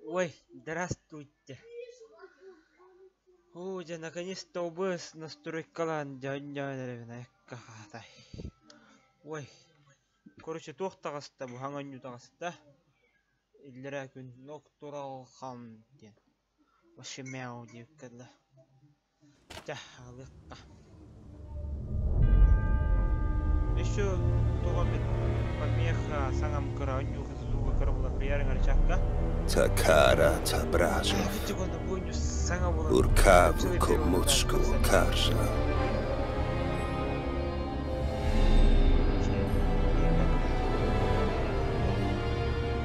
Ой, здравствуйте. О, дьэ, наконец-то ОБС настройкалаан дьэ эрэбин айакка хаатай. Ой, короче, туох таҕыста бу хаҥ оонньуу таҕыста. Иллэрээ күн Ноктуралхан диэн. Вообще мяу диэбиккэ дылы. Чэ, аҕалыахха. Еще туох эмит помеха саҥам кыра оонньуу звуга кыра буолан приярыҥ арчакка. Takara Tabrażów, Urkawu Komuczku Karza.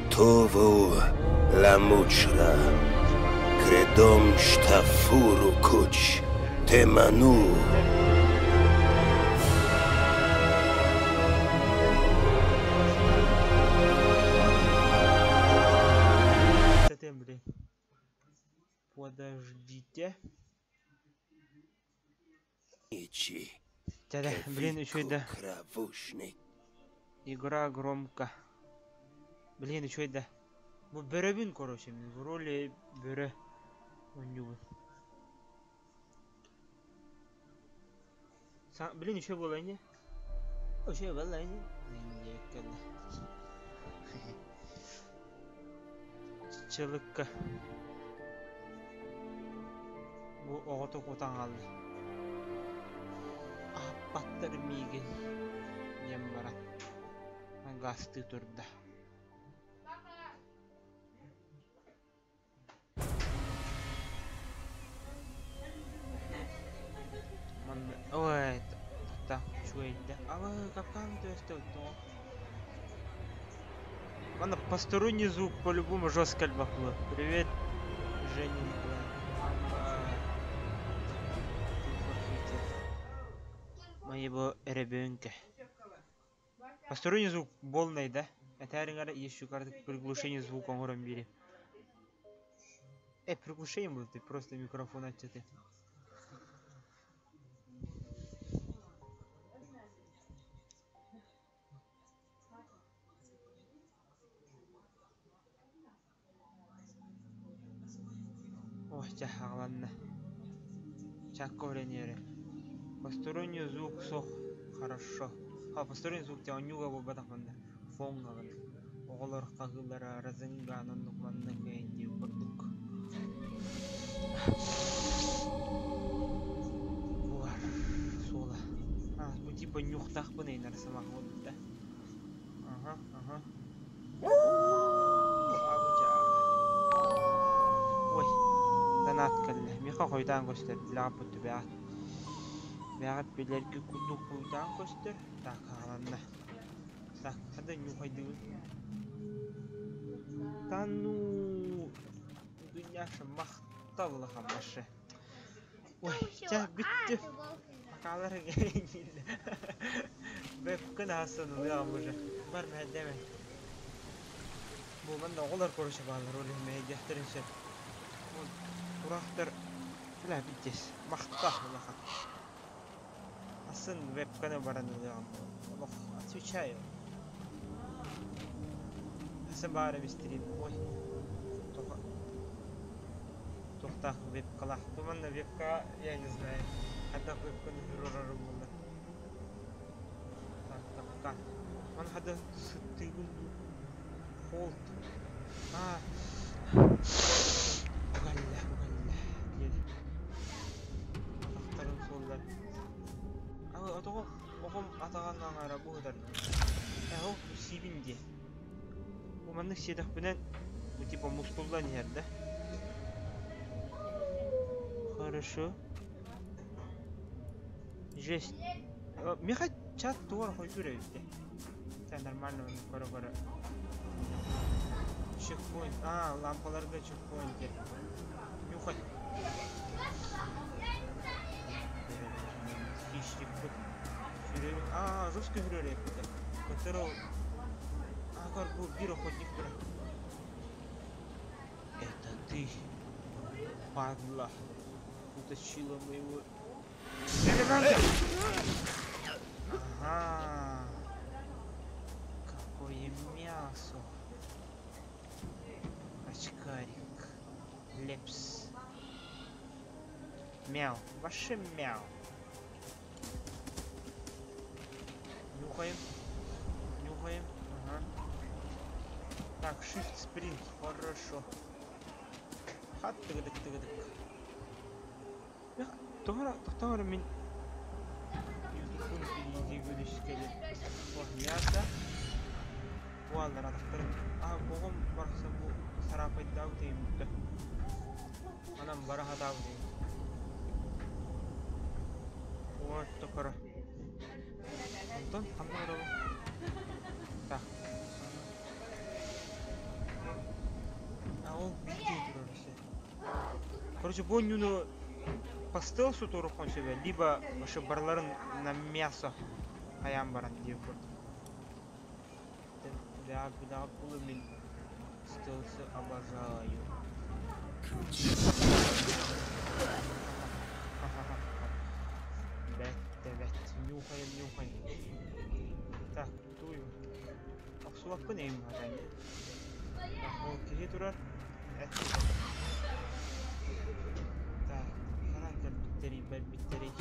Tovu Lamuchra, Kredom Shtafuru Kuch, Temanu. Подождите. Да, блин, еще да. Игра громко. Блин, еще да. Бу бөрөбүн, короче, мин в роли бөрө оонньуубун. Блин, еще было не? Еще было не? Чылыкка. Бу оҕото кутан хаалла. Аһаппаттар миигин диэн баран гаастыы турда. Манна ой та үчүгэйдэ. Алы капкан түөстэ тоҕо. Манна посторонний звук по-любому жестко альбахлы. Привет, Женя Моего ребенка. Посторонний звук полный, да? Этээриҥ еще приглушение звука оҥорон биэриэм. Приглушение будет, просто микрофон аччатый. Ох, чэ, аҕаланна. Чакка эрэ. Посторонний звук суох. Хорошо. А, посторонний звук диэн оонньууга буолбатах манна. Фоҥҥа Оҕолор хаһыылара разынгаан оннук маннык диир курдук. Буар суола. А, бу типа нюхтаахпын эйнэр самах буолбут да. Ага, ага. Ой, донат кэллэ. Миэхэ хойутаан көстөр, билэҕит бэҕэт. Бэҕэт билэргэ курдук хойутаан көстөр. Так, хааланна. Так, ханна нюхайдыбын? Да ну, Дуняша, махтал улахан Маша. Ой, чэ, бүттү. Бакаалар Бэпкин аасан ылыаҕым уже. Бар мэһэйдэмэ. Бу манна оҕолор короче бааллар, ол иһин мэһэйдиэхтэрин сөп. Тураахтар бля бүттес. Махтал улахан. Атын вебканы баран ылыаҕым. Олох отвечаю. Асы баар эбистрим. Ой. Тоха. Туохтаах вебкалаах. Бу манна вебка, я не знаю. Хайдах вебканы туруорарым буолла. Так, капкан. Ман хада сыттыыбын дуу. Холт. А. Бугалла, бугалла. Диэн. Атахтарын суоллар. Тоҕо оҕом атаҕын аҥаара бу сытар. Ээ, сиибин диэ. Бу маннык сиэтэхпинэ, бу типа мускуллан иһэр да. Хорошо. Жесть. Миэхэ чат туора хойдуур эбит дии. Чэ, нормально көрө-көрө. Чекпоинт. А, лампаларга чекпоинт диэн. Нюхай. Хищник. А, жестко үрэр эппитэ. Которого... А, как бу биир охотник турар. Это ты, падла, утащила моего ребенка. Ага. Какое мясо. Очкарик. Мяу. Вообще мяу. Нюхаем. Нюхаем. Ага. Так, shift sprint. Хорошо. Хат тыгыдык тыгыдык. Тоҕо мин ютубун мясо. Буаллар атахтарын. А, оҕом барахсан бу сараапайдаабыт эйиммитте. Анам бара хатаабыт эйим. Вот токоро. Онтон ханна барабын? Так. А ол биир турар все. Короче, бу оонньууну по стелсу туруоххун сөбө, либо вообще барыларын на мясо хайаан баран диэн курдук. Да, да, мин стелсы обожаю. Бэт, бэт, нюхаем, нюхаем. Так, тую. Охсубаппын эйим хатан. Ол киһи турар. Так, ханан кэлбиттэрий, бэрбиттэрий.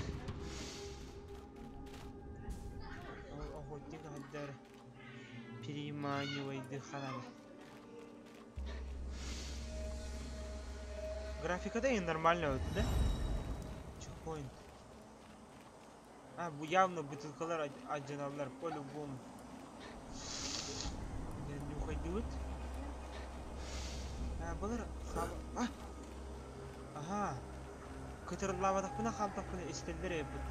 Ол охотник хаддар переманивайды ханан. Графика да и нормально вот, да? Чекпоинт. А, бу явно бутылкалар алдьаналлар по-любому. Нюхайдыбыт. А, балар а! Ага. Кытырыллаабатахпына хаамтахпына истэллэр эбит.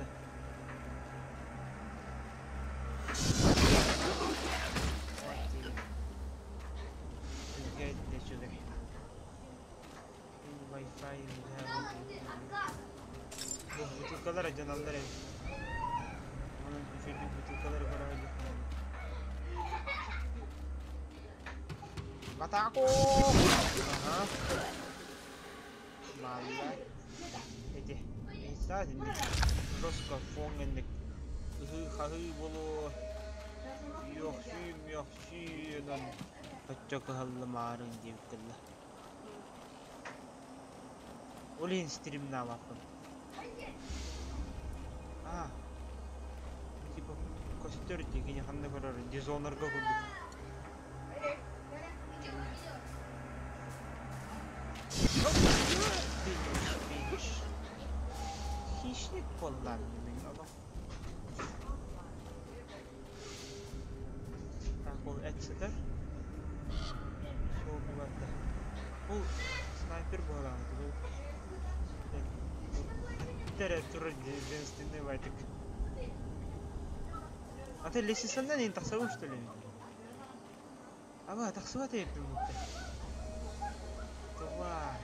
Үчүгэй. Wi-Fi бу бутылкалар алдьаналлар эбит. Онон үчүгэйдик бутылкалары көрө. В атаку! Ага. Малла. Эти. Сразу жестко фон хахы болу. Йохси, мёхси, нан. Оччо кыһаллымаарын диэн кылла. Ол иһин стримнаабаппын. А, типа костер дии кини ханна көрөр Dishonored-га курдук. Финиш, финиш. Хищник буоллаан мин олох. Так, ол эт сытар. Сол буларда. Ол снайпер буолаҕа бу. Тере турар женственный вайтик. А ты лестницанан ин тахсабын что ли? Аба, тахсыбат эбиппин бутта. Давай.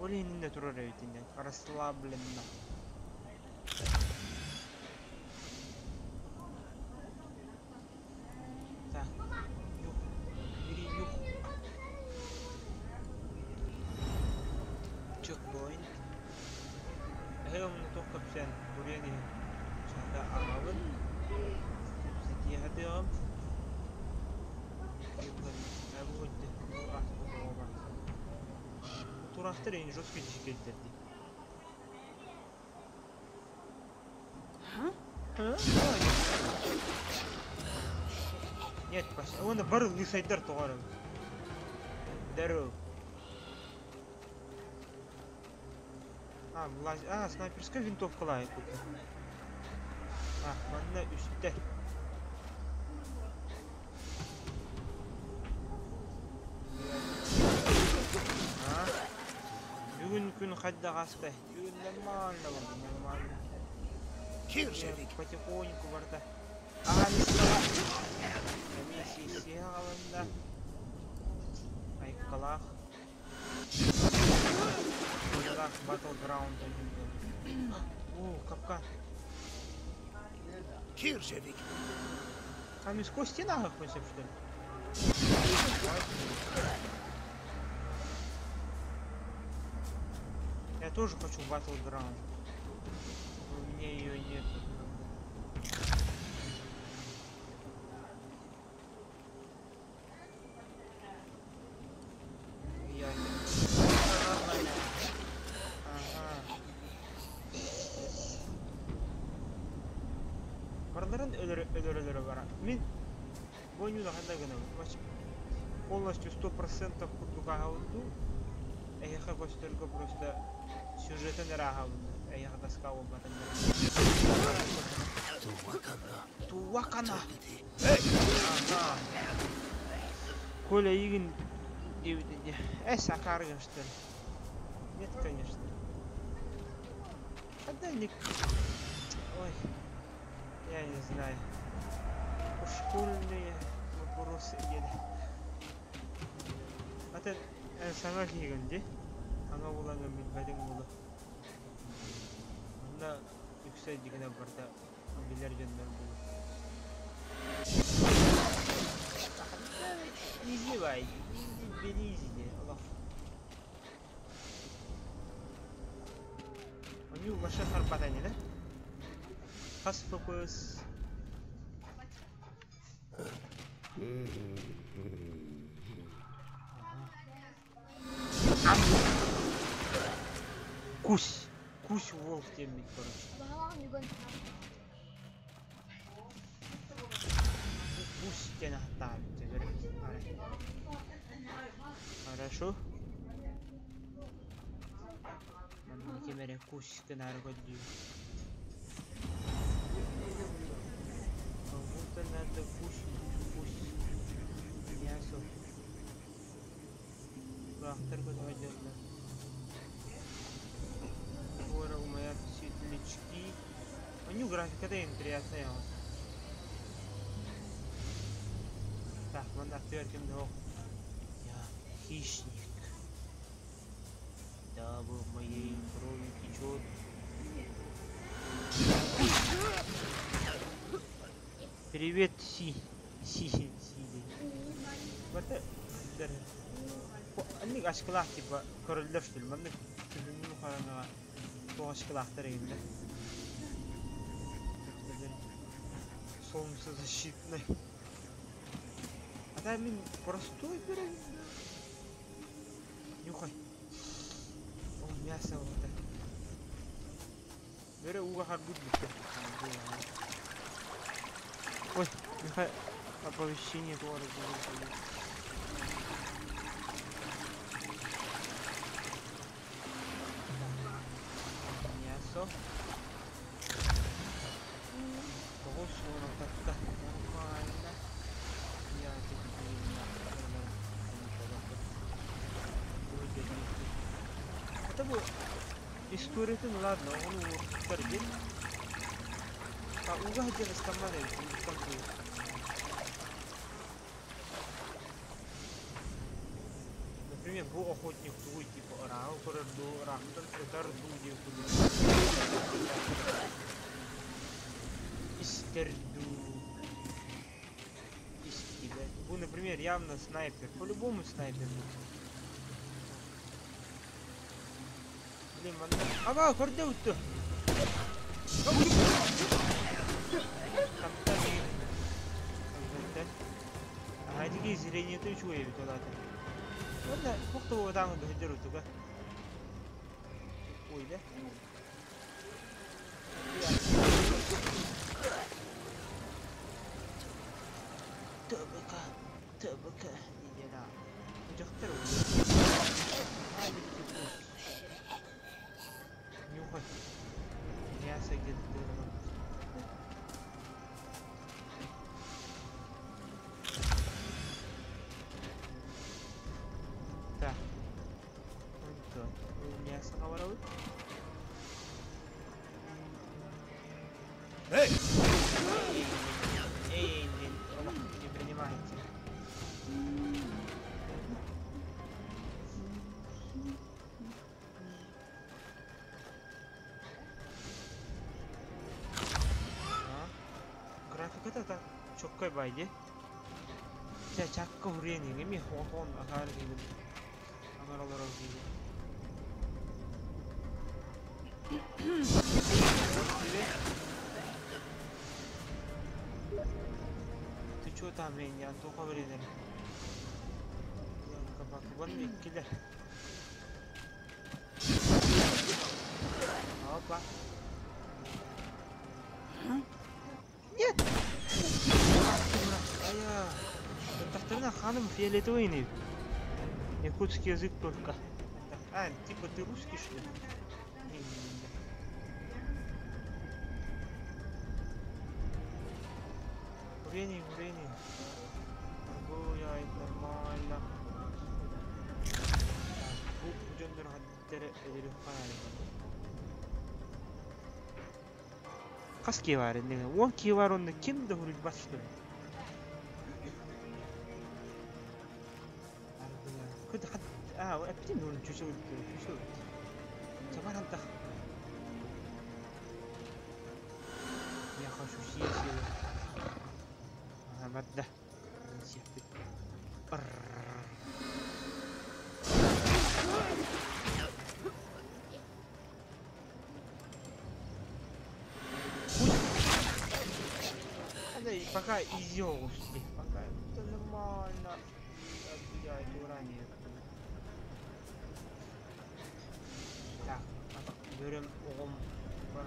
Ол иннинэ турар эбит иннен. Расслабленно. Так, нюх. Бери нюх. Чекпоинт. Эһэ онно туох кэпсээн буруйан иһин. Чаата аҕабын. Кэпсэтиэхэ. Тураахтар эйин жесткий дьиккэйдэр дии. Huh? А? Нет, уонна бары лысайдар тоҕором. Здорово. А, влазь. А, снайперская винтовка лайк. А, манна үстэ. А? Бүгүн күн хайдах ааста. Бүгүн нормально болды, нормально. Киржевик. Потихоньку барда. Ага, миссияҕа. Миссия аҕалында. Айкалаах. Айкалаах Battleground ойнуйбун. О, капкан. Киржевик. Там из кости нахуй что ли? Я тоже хочу Battleground. У меня ее нет. Я... Ага. Алларын өлөрө өлөрө бара. Мин бу ойууну ханна гынабын? Полностью 100% курдук ааһабын дуу? Эһиэхэ көстөргө просто сюжетын эрэ ааһабын дуу? Эһиэхэ тоска буолбатын диэн. Туакана. Туакана! Тобити. Ага. Коля игин диэбитэ дии. Эс, акаарыгын что ли? Нет, конечно. А да не... Ой, я не знаю. Школьные вопросы диэн. Атын эн саҥа киһигин дии. Саҥа булаҥҥын билбэтиҥ буолуо. Онно үксэ дьигинэ барыта билэр дьоннор буолуо. Изи бай, изи беризи олох. Онньуу вообще харбата ини да? Хас FPS? Кусь! Кусь волк диэммит короче. Кусь диэн ааттаабыт Хорошо. Манна ким эрэ кусь гынаары көрдүүр. Как будто надо кусь, кусь. Мясо. Тураахтар көтөҕөйдөллөр. Скоро умайар светлячки. Онньуу графиката приятная. Так, манна аттыгар ким да суох. Я хищник. Дабы в моей крови течет. Привет, Си. Си, Си. Барыта Аннык ачкылаах типа көрөллөр что ли? Маннык күһүҥҥү хараҥаҕа туох ачкылаахтар эҥин да. Солнцезащитный. А да мин простой берем. Нюхай. О, мясо вот это. Бөрө ууга харбыт бүттэ. Ой, Михаил, оповещение туора Мясо. Тоҕус уон алтатта. Нормально. Я Это бу историятын ладно, ону уурбуттар диэн. А ууга сылдьан ыстаммат эбит, ууттан кыыл. Например, бу охотник тугуй типа ырааҕы көрөр дуу, ыраахтан ытар дуу диэн курдук истэр дуу, истибэт. Бу, например, явно снайпер. По-любому снайпер бу. Блин, манна... Аба, көрдө утту! Таптан Аһа, зрениета үчүгэй эбит ол аата. Уонна туох да буолбатааҥы бөһүдэр утуга. Ой да. ТБК, ТБК диэн дьахтар Нюхай. Мясо где-то должно быть. Так. Онтон мясо хабарабыт. Эй! Эй, эй, олох не принимайте. А? Графиката так чоккай бай дии. Чэ, чакка хуруйан эмиэ хоҕотоҕун акаары киһибин аҥар олорор киһи. Тебе? Ты чё там, эй, Антоха вырезали? Кабакыбан иккилэр. Опа. Нет! Ханым фиолетовый не. Якутский язык только. А, типа ты русский, что ли? Не-не-не. Время, время. Гуляет нормально. Хас киһи баар иннигэ? 10 киһи баар онно ким да хуруйбат, что ли? А, эптин он чүсө чүсө. Чабар антах. Я хочу съесть его. Ага, бадда. Пока изёл, пока это нормально. Я ранее. Так, берем оҕом бар.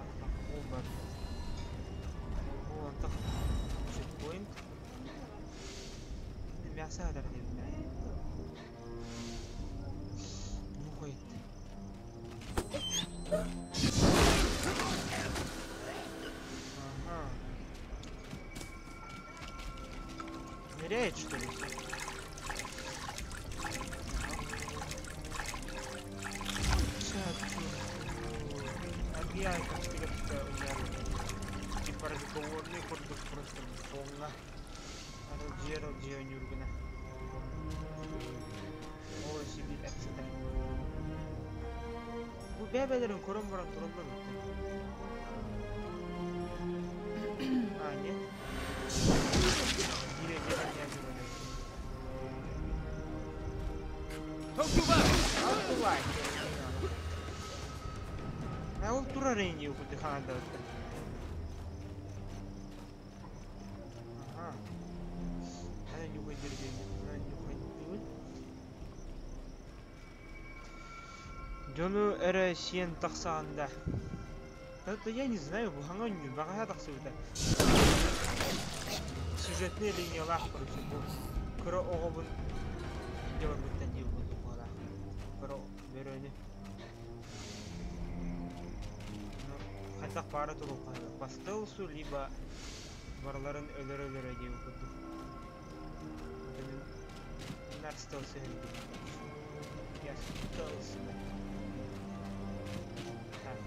О, антах чекпоинт. Мясо хатар дебин. Ну қойт. Ага. Ныряет, что ли? Типа разговорный курдук просто полно. Аралдье нюргана. О, себе әпсетер. Бу бәбәләрен көрөн баран тураллар бит. А, нет. Дире, дире, дире. Толкубай! А ол турар энди кудды хаанда. Ага. Ана нюхай дерген. Ана нюхай дерген. Жону эрэ сиэн тахсаанда. Это я не знаю, бу хаңа ню, бага тахсыбыта. Сюжетный линиялар, короче, бу. Кыра оҕобун дьабар буттан дии бу буолар. Кыра бөрөнү. Хантах пара тулук по стелсу, либо барларын өлөрө-өлөрө дии курдук. Нар стелсу Я стелсу. Так.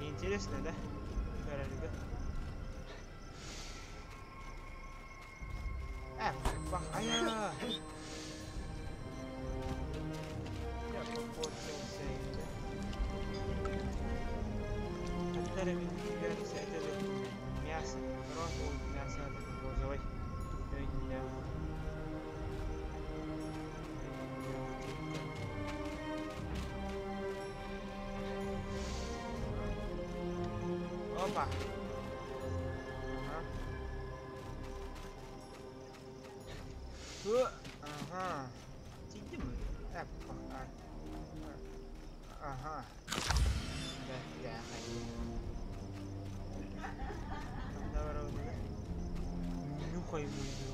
Не интересно, да? Көрөргө. А, бах, ая! Я попортился. Мясо, розовое мясо, розовый. Опа. Ага. Ага. Ага. Да, да. Нюхай буду.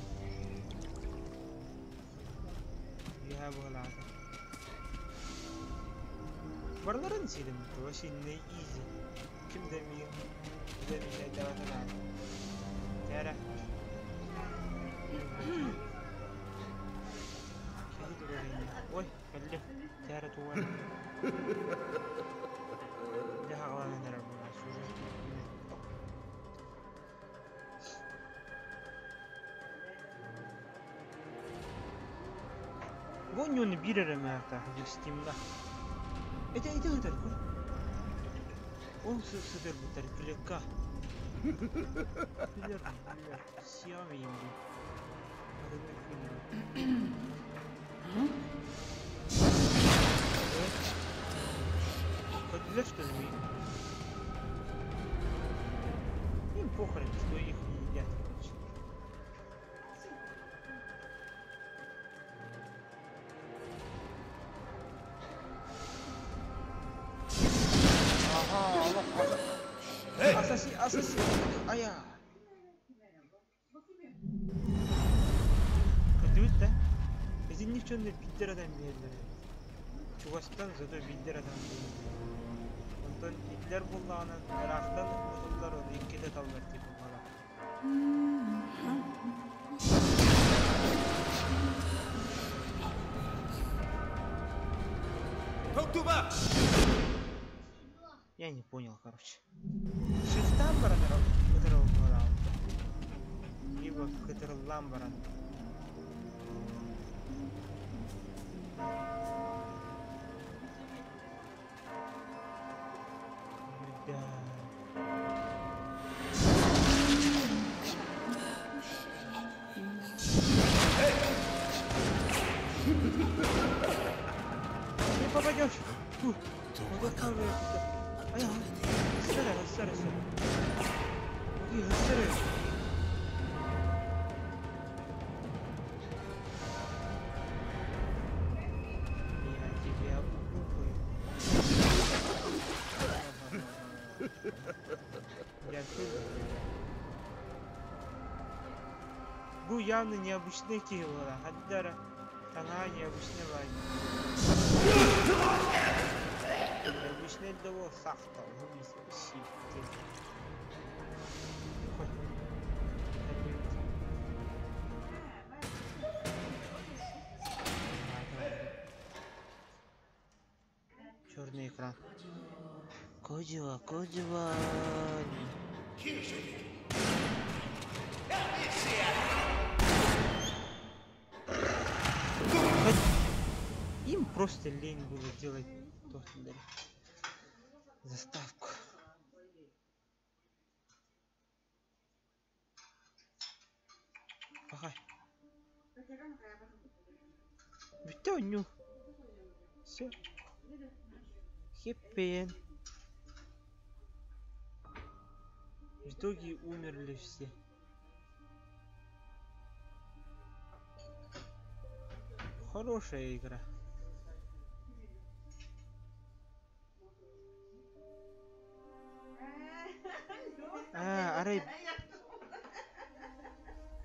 Я была. Барларын сидим, вообще не изи. Ким да ми давай. Тяра. Ой, кэлли. Тяра туар. Дэ хагалан эрэр була сюжет. Бу ньюны бир эрэ мээхтаах Steam'да. Это это это Ол сытыр бутар клетка. Билер, билер. Сиамием бу. Ходили, что ли? Им похрен, что их не едят, короче. Ага, Allah. Асаси, асаси. Ая. Итинник дьоннор биирдэр атан биэрэллэр эбит. Чугастан зато биирдэр атан биэрэллэр. Онтон итилэр буоллаҕына ыраахтан ытыллар ону иккитэ ыталлар типа буолар. Токтуба! Я не понял, короче. Шифтаан баран ытырыллаан либо кытырыллаан баран. Да. Не попадешь! Фу. Вот это Ай, ссыра, ссыра, ссыра. Ссыра. Я тебя убью. Я тоже. Бу явно необычный киһи Хаддара таҥаа необычный баай. Необычный того сахта. Черный экран. Кодива, Кодива. Им просто лень было делать заставку. Ага. Бүттэ оонньуу. Все. Хэппи В итоге умерли все. Хорошая игра. Аа, арай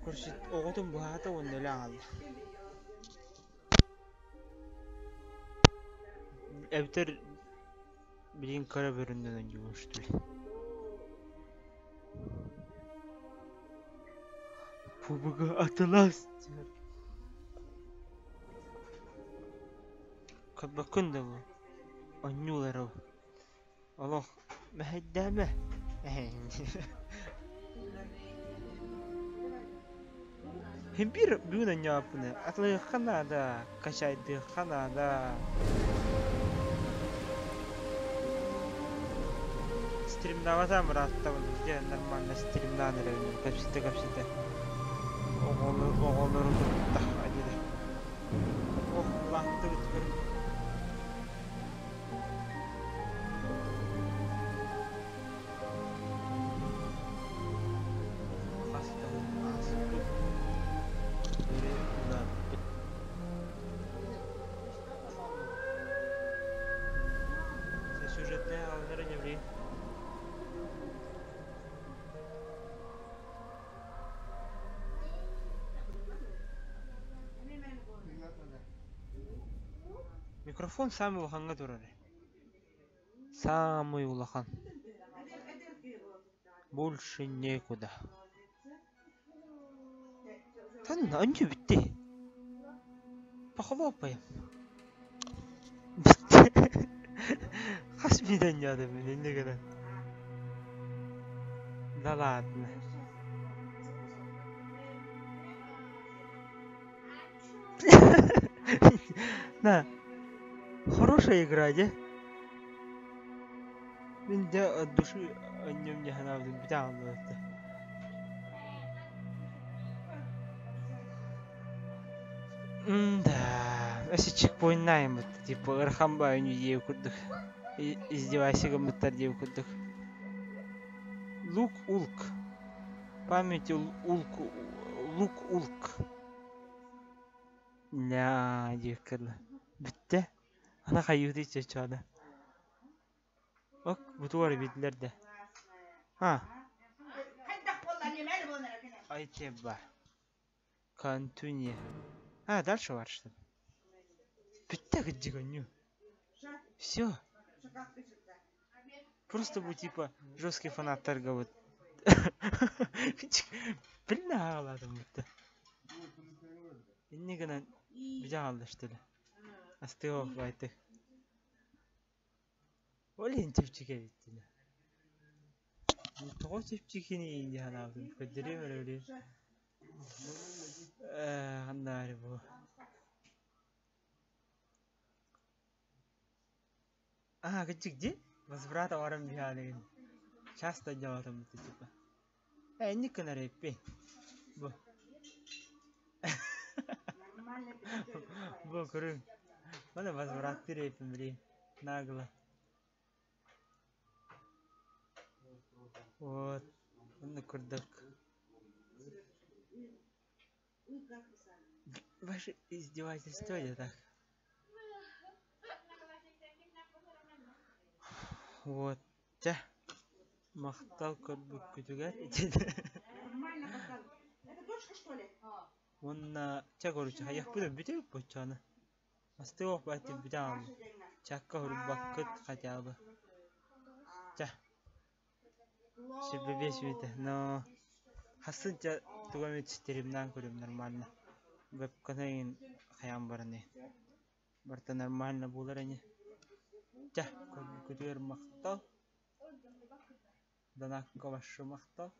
короче, оҕотун быһаата уонна өлө аҕалла. Эбэтэр билигин кыра бөрөннөн оонньуубун что ли. ПУБГ Атлас диэн. Көрбөккүн да бу. Оонньуулар ол. Олох мэһэйдээмэ. Биир бүгүн оонньообуппун атылыахха наада, качайдыахха наада. Стримнаабатаам ырааттабын, дьэ нормально стримнаан эрэбин, кэпсэтэ-кэпсэтэ. Оҕолору оҕолору кытта диэтэ. Ох, улааттыбыт көрүҥ. Хас да ааспыт өрө улааппыт. Сюжетная алынара не блин. Микрофон самый улахаҥҥа турар. Самый улахан. Больше некуда. Тан анча бүттэ. Похлопаем. Бүттэ. Хас биирдэн дьаадым инньэ гынан. Да ладно. На. Хорошая игра, де? Мин дьэ от души анньым дьэ санаабытым бүтэ хаалла М-да, өссө чекпоиннаайыммыт, типа ыарахан баайын диэбит курдук, издевайся гыммыттар диэбит курдук. Лук улк. Память улк лук улк. Наа диэбиккэ дылы. Бүттэ. Аны хайыытый чочоона. Ок, бутугар эбитлэр да. А. Айтеба. Continue. А, дальше бар что ли? Бүттэ кырдьык онньуу. Все. Просто бу типа жесткий фанаттарга вот Блин аҕалаатым бутта. Инньэ гынан бүтэ хаалла что ли? Астыга байтык. Ол иһин чэпчэки эбит дии. Тоҕо чэпчэкиний дии санаабытым көрдөрүөм эрэ били. Ээ ханна бу? Аа, кырдьык дии. Возврат оҥорон биһиэхэ Часто дьаҕатыммыт типа. Ээ, инник гынар эбиппин. Бу. Бу көрүҥ. Маны возвраттыыр эбиппин билигин. Нагло. Вот. Оннук курдук. Ваше издевательство это так. Вот чэ махтал көрбүккүтүгэр уонна чэ короче хайахпыт бүтэ боччону астык баати бүтэ хаалбыт чакка хурбаккыт хотя бы чэ Сүрбэ биэс но хассын дьэ тугу эмит стримнаан көрүм нормально вебканы эҥин хайаан баран барыта нормально буолар ини чэ көрбүккүтүгэр махтал донакка ваще махтал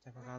чэ пока.